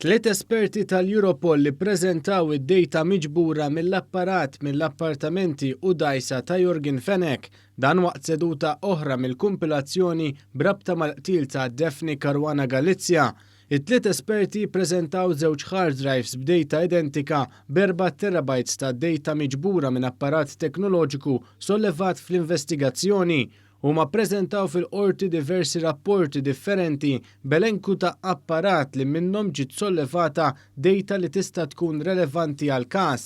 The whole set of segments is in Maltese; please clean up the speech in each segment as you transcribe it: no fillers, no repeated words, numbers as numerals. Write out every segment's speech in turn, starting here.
Tliet esperti tal-Europol li ppreżentaw id-dejta miġbura mill-apparat mill-appartamenti u dgħajsa ta' Yorgen Fenech. Dan waqt seduta oħra mill-kumpilazzjoni b'rabta mal-qtil ta' Daphne Caruana Galizia. It-tliet esperti ppreżentaw żewġ hard drives b'dejta identika b'erba' terabytes ta' dejta miġbura minn apparat teknoloġiku sollevat fl-investigazzjoni. Huma ppreżentaw fil-Qorti diversi rapporti differenti b'elenku ta' apparat li minnhom ġiet sollevata dejta li tista' tkun relevanti għall-każ.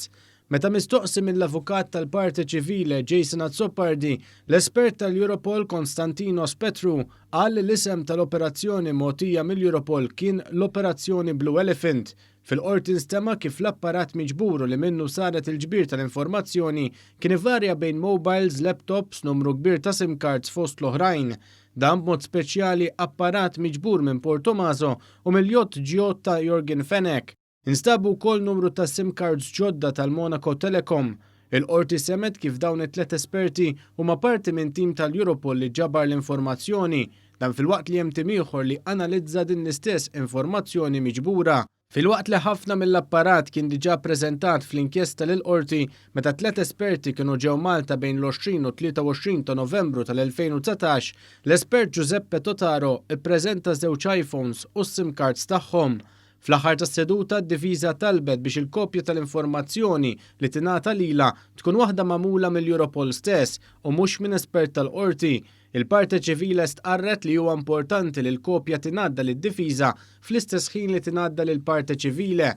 Meta mistoqsi mill-avukat tal-parte civile Jason Azzopardi, l-espert tal-Europol Konstantinos Petrou qal li l-isem tal-operazzjoni mogħtija mill-Europol kien l-Operazzjoni Blue Elephant. Fil-Qorti nstema' kif l-apparat miġbur u li minnu saret il-ġbir tal-informazzjoni kien ivarja bejn mobiles, laptops, numru kbir ta' sim cards fost l-oħrajn. Dan b'mod speċjali apparat miġbur minn Portomaso u mill-jott Giot ta' Yorgen Fenech. Instabu wkoll numru ta' sim cards ġodda tal-Monaco Telecom. Il-Qorti semgħet kif dawn it-tliet esperti huma parti minn tim tal-Europol li ġabar l-informazzjoni. Dan filwaqt li hemm tim ieħor li analizza din l-istess informazzjoni miġbura. Filwaqt li ħafna mill-apparat kien diġà ppreżentat fl-inkjesta lill-Qorti meta tliet esperti kienu ġew Malta bejn l-20 u 23 ta' Novembru tal-2019, l-espert Giuseppe Totaro ppreżenta żewġ iPhones u s-sim cards tagħhom. Fl-aħħar tas-seduta d-difiża talbet biex il-kopja tal-informazzjoni li tingħata lilha tkun waħda magħmula mill-Europol stess u mhux minn espert tal-Qorti. Il-parte civile stqarret li huwa importanti li l-kopja tingħadda lid-difiża fl-istess ħin li tingħadda lill-parte civile.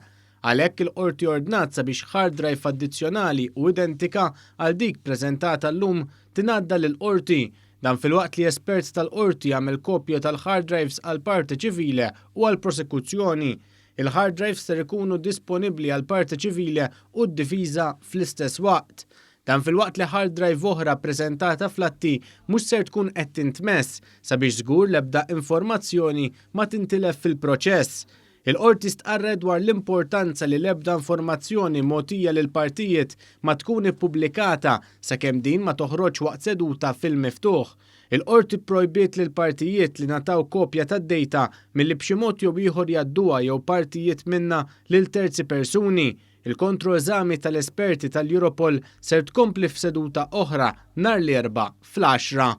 Għalhekk il-Qorti ordnat sabiex hard drive addizzjonali u identika għal dik preżentata llum tingħadda lill-Qorti. Dan filwaqt li espert tal-Qorti għamel kopja tal-hard drives għall-parte civile u għall-prosekuzzjoni. Il-hard drives ser ikunu disponibbli għall-parte civile u d-difiża fl-istess waqt. Dan filwaqt li hard drive oħra ppreżentata fl-atti mhux ser tkun qed tintmess sabiex żgur l-ebda informazzjoni ma tintilef fil-proċess. Il-Qorti stqarret dwar l-importanza li l-ebda informazzjoni mogħtija lill-partijiet ma tkun ippubblikata sakemm din ma toħroġx waqt seduta fil-miftuħ. Il-Qorti pprojbiet lill-partijiet li ngħataw kopja tad-dejta milli b'xi mod jew ieħor jgħadduha jew partijiet minnha lil terzi persuni. Il-kontroeżami tal-esperti tal-Europol ser tkompli f'seduta oħra nhar l-Erbgħa fl-għaxra.